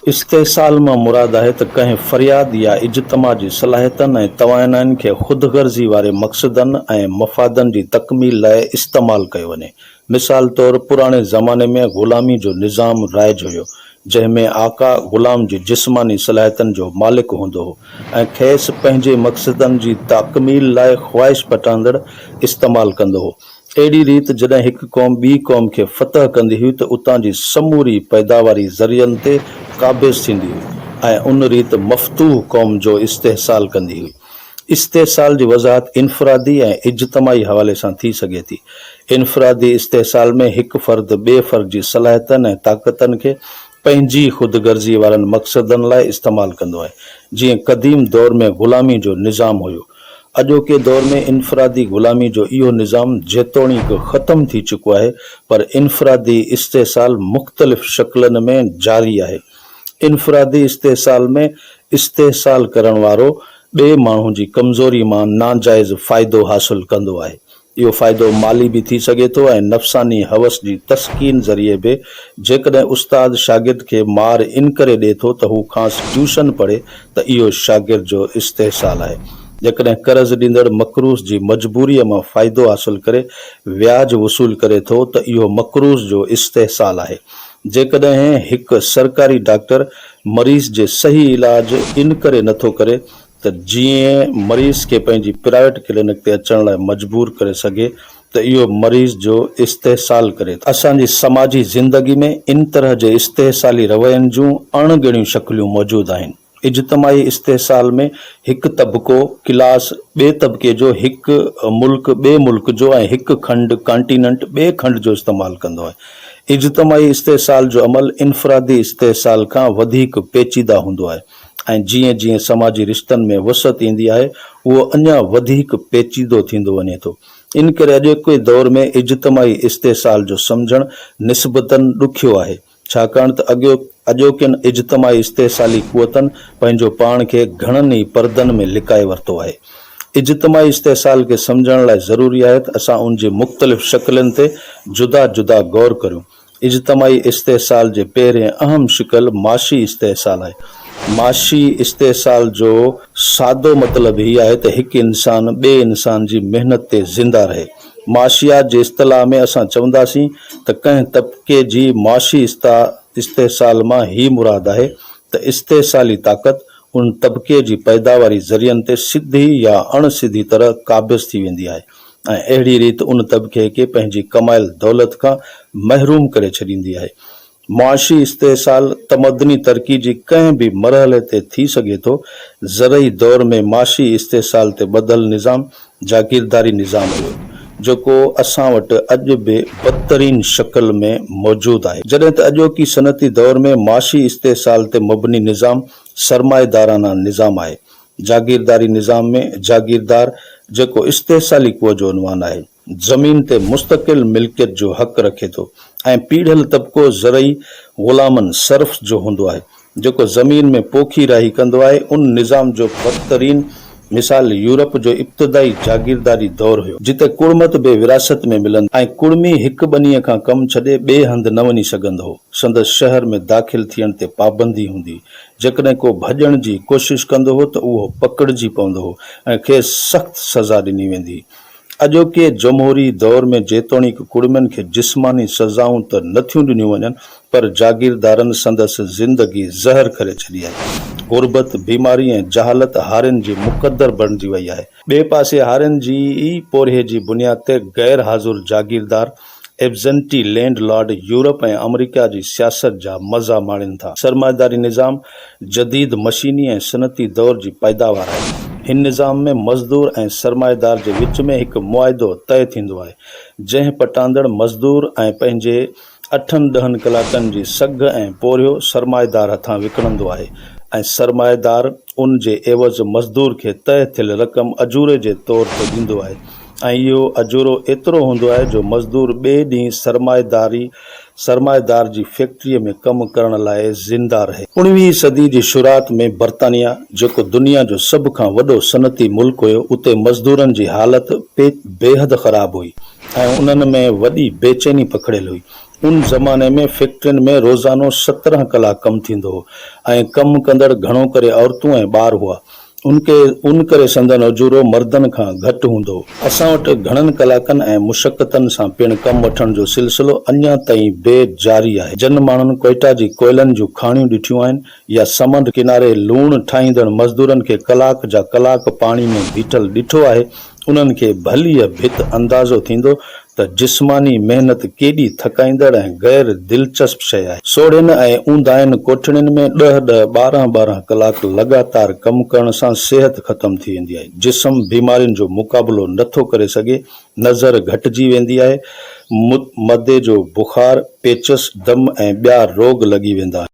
استحصال مان مراد آهي ته ڪنهن فرياد يا اجتماع جي صلاحيتن ۽ توانائين کي خود غرضي واري مقصدن ۽ مفادن جي تڪميل لاء استعمال ڪيو وڃي. مثال طور پراڻي زماني ۾ غلامي جو نظام رائج هيو، جنهن ۾ آقا غلام جي جسماني صلاحيتن جو مالڪ هوندو هو ۽ کيس پنهنجي مقصدن جي تڪميل لاء خواهش پٽاندڙ استعمال ڪندو هو. اهڙي ريت جڏهن هڪ قوم ٻي قوم کي فتح ڪندي هئي ته اتان جي سموري پيداواري ذريعن تي قابض ٿيندي هئي ۽ ان ريت مفتوح قوم جو استحصال ڪندي هئي. استحصال جي وضاحت انفرادي ۽ اجتماعي حوالي سان ٿي سگهي ٿي. انفرادي استحصال ۾ هڪ فرد ٻئي فرد جي صلاحيتن ۽ طاقتن کي پنهنجي خود غرضي وارن مقصدن لاء استعمال ڪندو آهي. جيئن قديم دور ۾ غلامي جو نظام هيو. اڄوڪي دور ۾ انفرادي غلامي جو اهو نظام جيتوڻيڪ ختم ٿي چڪو آهي پر انفرادي استحصال مختلف شڪلن ۾ جاري آهي. انفرادي استحصال ۾ استحصال ڪرڻ وارو ٻئي ماڻهو جي ڪمزوري مان ناجائز فائدو حاصل ڪندو آهي. اهو فائدو مالي به ٿي سگهي ٿو ۽ نفساني هوس جي تسڪين ذريعي به. جيڪڏهن استاد شاگرد کي مار انڪري ڏئي ٿو ته هو کانئس ٽيوشن پڙهي ته اهو شاگرد جو استحصال آهي. جيڪڏهن قرض ڏيندڙ مقروض جي مجبوريء مان فائدو حاصل ڪري وياج وصول ڪري ٿو ته اهو مقروض جو استحصال آهي. جيڪڏهن هڪ سرڪاري ڊاڪٽر مريض جي صحيح علاج انڪري نٿو ڪري ته جيئن مريض کي پنهنجي پرائيويٽ ڪلينڪ تي اچڻ لاء مجبور ڪري سگهي ته اهو مريض جو استحصال ڪري ٿو. اسان جي سماجي زندگي ۾ ان طرح جي استحصالي روين جون اڻ ڳڻيون شڪليون موجود آهن. اجتماعي استحصال ۾ هڪ طبقو، ڪلاس، ٻئي طبقي جو، هڪ ملڪ ٻئي ملڪ جو ۽ هڪ کنڊ، ڪانٽيننٽ، ٻئي کنڊ جو استعمال ڪندو آهي. اجتماعي استحصال جو عمل انفرادي استحصال کان وڌيڪ پيچيده هوندو آهي. ۽ جيئن جيئن سماجي رشتن ۾ وسعت ايندي آهي اهو اڃا وڌيڪ پيچيدو ٿيندو وڃي ٿو. ان ڪري اڄوڪي دور ۾ اجتماعي استحصال جو سمجهڻ نسبتاً ڏکيو آهي، ڇاڪاڻ ته اڄوڪين اجتماعي استحصالي قوتن پنهنجو پاڻ کي گهڻن ئي پردن ۾ لڪائي ورتو آهي. اجتماعي استحصال کي سمجهڻ لاء ضروري آهي ته اسان ان جي مختلف شڪلين تي جدا جدا غور ڪريون. اجتماعي استحصال جي پهرين اهم شڪل معاشي استحصال آهي. معاشي استحصال جو سادو مطلب هي آهي ته هڪ انسان ٻئي انسان جي محنت تي زنده رهي. معاشيات جي اصطلاح ۾ اسان چونداسين ته ڪنهن طبقي جي معاشي استحصال مان هي مراد آهي ته استحصالي طاقت ان طبقي جي پيداواري ذريعن تي سڌي يا اڻ سڌي طرح قابض ٿي ويندي آهي. ۽ اهڙي ريت ان طبقي کي پنهنجي ڪمايل دولت کان محروم ڪري ڇڏيندي آهي. معاشي استحصال تمدني ترقي جي ڪنهن به مرحلي تي ٿي سگهي ٿو. زرعي دور ۾ معاشي استحصال تي ٻڌل نظام جاگيرداري نظام هيو، جيڪو اسان وٽ اڄ به بدترين شڪل ۾ موجود آهي. جڏهن ته اڄوڪي صنعتي دور ۾ معاشي استحصال تي مبني نظام سرمائيدارانه نظام آهي. جاگيرداري نظام ۾ جاگيردار، جيڪو استحصالي قوت جو عنوان آهي، زمين تي مستقل ملڪيت جو حق رکي ٿو ۽ پيڙهيل طبقو زرعي غلامن، Serfs، جو هوندو آهي، جيڪو زمين ۾ پوکي راهي ڪندو آهي. ان نظام جو بدترين مثال يورپ جو ابتدائي جاگيرداري دور هيو، جتي ڪڙمت به وراثت ۾ ملندي ۽ ڪڙمي هڪ ٻنيء کان ڪم ڇڏي ٻئي هنڌ نه وڃي سگهندو هو، سندس شهر ۾ داخل ٿيڻ تي پابندي هوندي هئي. جيڪڏهن ڪو ڀڄڻ جي ڪوشش ڪندو هو ته اهو پڪڙجي پوندو هو ۽ کيس سخت سزا ڏني ويندي هئي. اڄوڪي جمهوري دور ۾ جيتوڻيڪ ڪڙمين کي جسماني سزائون ته نه ٿيون ڏنيون وڃن پر جاگيردارن سندس زندگي زهر ڪري ڇڏي آهي. غربت، بيماري ۽ جهالت هارين جي مقدر بڻجي وئي آهي. ٻئي پاسي هارين جي ئي پورهيي جي بنياد تي غير حاضر جاگيردار ابزنٽي لينڊ لارڊ يورپ ۽ آمريڪا جي سياست جا مزا ماڻين ٿا. سرمائيداري نظام جديد مشيني ۽ صنعتي دور جي پيداوار آهي. هن نظام ۾ مزدور ۽ سرمائيدار جي وچ ۾ هڪ معاهدو طئي ٿيندو آهي، جنهن پٽاندڙ مزدور ۽ پنهنجي اٺن ڏهن ڪلاڪن جي سگهه ۽ پورهيو سرمائيدار هٿان وڪڻندو آهي ۽ سرمائيدار ان جي عيوض مزدور کي طئي ٿيل رقم اجوري جي طور تي ڏيندو آهي ۽ اهو اجورو ايترو هوندو آهي جو مزدور ٻئي ڏينهن سرمائيداري سرمائيدار جي فيڪٽريء ۾ ڪم ڪرڻ لاء زنده رهي. اڻويهين صدي جي شروعات ۾ برطانيا، جيڪو دنيا جو سڀ کان وڏو صنعتي ملڪ هيو، اتي مزدورن جي حالت بيحد خراب هئي. ۽ انهن ۾ وڏي بيچيني پکڙيل هئي. ان زماني ۾ فيڪٽرين ۾ روزانو 17 ڪلاڪ ڪم ٿيندو هو ۽ ڪم ڪندڙ گهڻو ڪري عورتون ۽ ٻار هئا. ان ڪري سندن اجورو مردن کان گهٽ هوندو هو. اسان وٽ گهڻن ڪلاڪن ۽ مشقتن سان پڻ ڪم وٺڻ جو سلسلو اڃا تائين به جاري آهي. جن ماڻهن ڪوئيٽا جي ڪوئلن جون کاڻيون ڏٺيون آهن يا سمنڊ ڪناري لوڻ ٺاهيندڙ مزدورن کي ڪلاڪ جا ڪلاڪ پاڻي ۾ بيٺل ڏٺو آهي، انهن کي ڀليء ڀت اندازو ٿيندو ته جسماني محنت ڪيڏي ٿڪائيندڙ ۽ غير دلچسپ شيء آهي. سوڙهين ۽ اونداهين ڪوٺڙين ۾ ڏهه ڏهه، 12 ٻارنهن ڪلاڪ لڳاتار ڪم ڪرڻ سان صحت ختم ٿي ويندي آهي. جسم بيمارين جو مقابلو نه ٿو ڪري سگهي، نظر گهٽجي ويندي آهي، مدي جو بخار، پيچس، دم ۽ ٻيا روڳ لڳي ويندا آهن.